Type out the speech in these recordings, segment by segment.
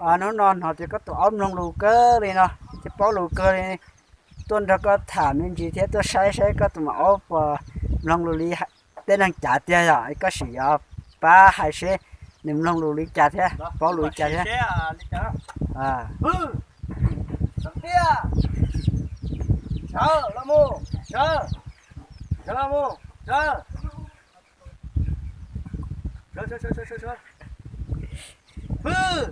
Hnub no hnov tias koj tus aub mloog lus kawg li no, thiab paub lus kawg li, tuaj nrog koj tham me ntsis thiab tuaj saib saib koj tus maum aub puas mloog lus li tej neeg cav tiag yom. Koj sim yuav pab hais seb nws mloog lus li cas thiab paub lus li cas thiab. Hwj,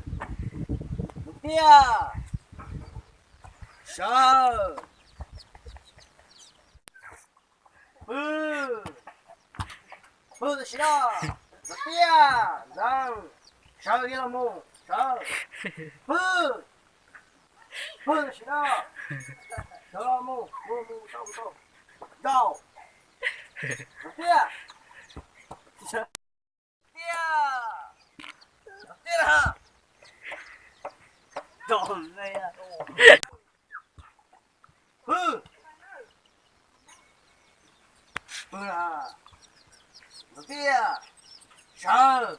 mus tiag, sawv, hwj, hwj tam sim no, mus tiag, ntxeev, sawv kiag los mus, sawv, hwj, hwj tam sim no, sawv los mus, mus mus tau mus tau, nrau, mus tiag, tiag, tiag, hwj, hwj, tiag, sawv,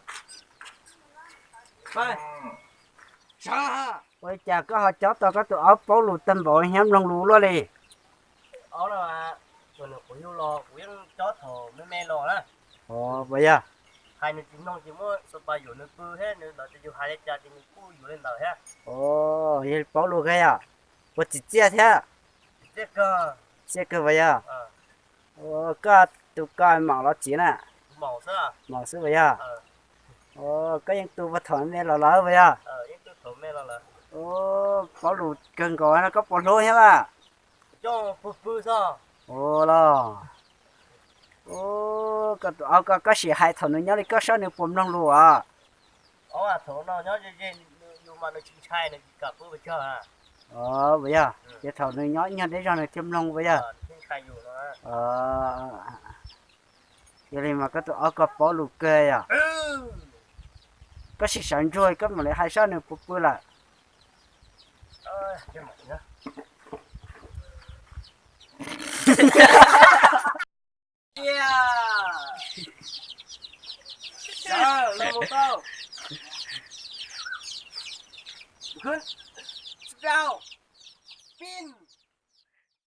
sawv. Ua li cas koj ho cob tau koj tus aub paub lus tag npaum thiab mloog lus luaj li? Aub no, thaum nws quav yug los kuv yeej cob thaum me me los na. Ov, puas yog? Hais nws tsis mloog ces muab xoo pas yuam nws pw thiab nws lawv tias yus hais li cas ces nws kuj yuav li ntawd thiab. Ov, yog li paub lus kawg yom. Puas txim txiaj thiab? Txim txiaj kawg puas yog? Koj tus ko maum los txiv na? Maum xwb puas yog? Koj yeej tu puag thaum me los lawm puas yog? Paub lus kawg nkaus no koj puas hlub thiab a? Ua los, koj tus aub ko koj sim hais thaum nws nyob li koj saib nws puas mloog lus os. Puas yog? Ces thaum nws nyob ib nyuag deb zog nws thiaj mloog puas yog? Yog li mas koj tus aub ko paub lus kawg yom. Koj sim sawv ntsuag koj mam li hais saib nws puas pw lawm.